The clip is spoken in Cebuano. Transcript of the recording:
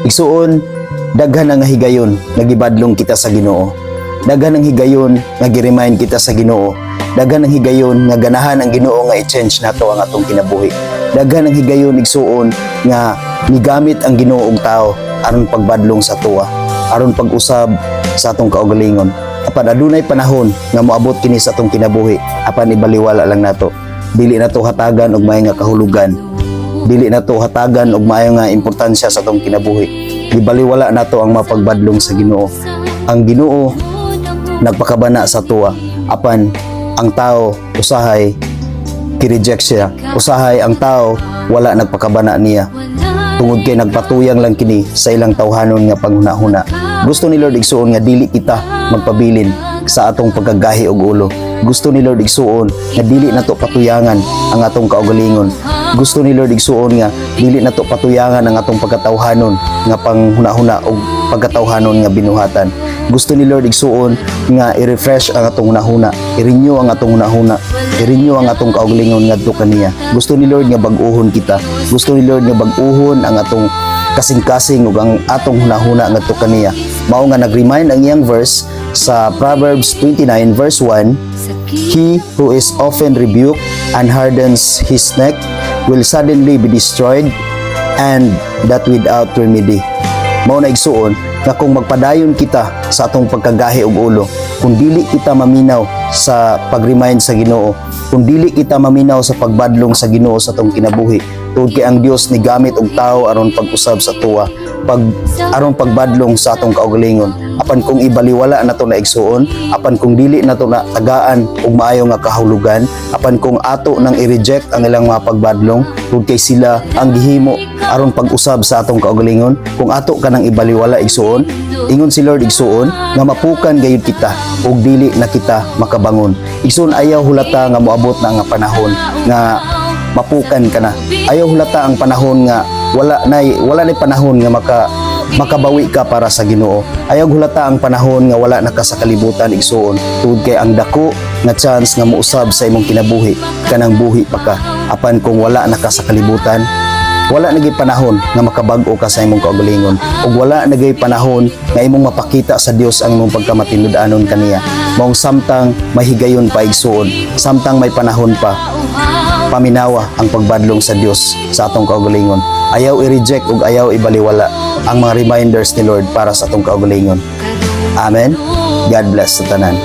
Igsuon, daghan ang higayon nga gibadlong kita sa Ginoo. Daghan ang higayon nga gi-remind kita sa Ginoo. Daghan ang higayon nga ganahan ang Ginoo nga i-change nato ang atong kinabuhi. Daghan ang higayon, igsuon, nga migamit ang Ginoo og tao aron pagbadlong sa atoa, aron pag-usab sa atong kaugalingon. Apan adunay panahon nga moabot kini sa atong kinabuhi, apan ibaliwala lang nato. Dili nato hatagan og maayo nga kahulugan. Dili nato hatagan og maayo nga importansya sa atong kinabuhi. Gibaliwala nato ang mapagbadlong sa Ginoo. Ang Ginoo nagpakabana sa atoa, apan ang tao usahay gi-reject siya. Usahay ang tao wala nagpakabana niya tungod kay nagpatuyang lang kini sa ilang tawhanon nga panghuna-huna. Gusto ni Lord, igsuon, nga dili kita magpabilin sa atong pagkagahi og ulo. Gusto ni Lord, igsuon, nga dili nato patuyangan ang atong kaugalingon. Gusto ni Lord, igsuon, nga dili nato patuyangan ang atong pagkatawhanon nga panghuna-huna og pagkatawhanon nga binuhatan. Gusto ni Lord, igsuon, nga i-refresh ang atong hunahuna, i-renew ang atong hunahuna, i-renew ang atong kaugalingon ngadto kaniya. Gusto ni Lord nga bag-uhon kita. Gusto ni Lord nga bag-uhon ang atong kasing-kasing ug ang atong hunahuna ngadto kaniya. Mao nga nag-remind ang iyang verse sa Proverbs 29 verse 1, "He who is often rebuked and hardens his neck will suddenly be destroyed, and that without remedy." Mao na, igsuon, nga kung magpadayon kita sa atong pagkagahi og ulo, kung dili kita maminaw sa pag-remind sa Ginoo, kung dili kita maminaw sa pagbadlong sa Ginoo sa atong kinabuhi, tungod kay ang Dios ni gamit og tao aron pag-usab sa atoa, pag aron pagbadlong sa atong kaugalingon. Apan kung ibaliwala nato na, igsuon, apan kung dili nato na tagaan og maayo nga kahulugan, apan kung ato nang i-reject ang ilang mga pagbadlong tungod kay sila ang gihimo aron pag-usab sa atong kaugalingon, kung ato kanang ibaliwala, igsuon, ingon si Lord, igsuon, nga mapukan gayud kita ug dili na kita makabangon. Igsuon, ayaw hulata nga moabot na nga panahon nga mapukan ka na. Ayaw hulata ang panahon nga wala nay panahon nga makabawi ka para sa Ginoo. Ayaw hulata ang panahon nga wala na ka sa kalibutan, igsuon, tungod kay ang dako nga chance nga mousab sa imong kinabuhi kanang buhi pa ka. Apan kung wala na ka sa kalibutan, wala na gyud panahon nga makabag-o ka sa imong kaugalingon ug wala na gyud panahon nga imong mapakita sa Dios ang imong pagkamatinud-anon kaniya. Maong samtang may higayon pa, igsuon, samtang may panahon pa, paminawa ang pagbadlong sa Dios sa atong kaugalingon. Ayaw i-reject ug ayaw ibaliwala ang mga reminders ni Lord para sa atong kaugalingon. Amen. God bless sa tanan.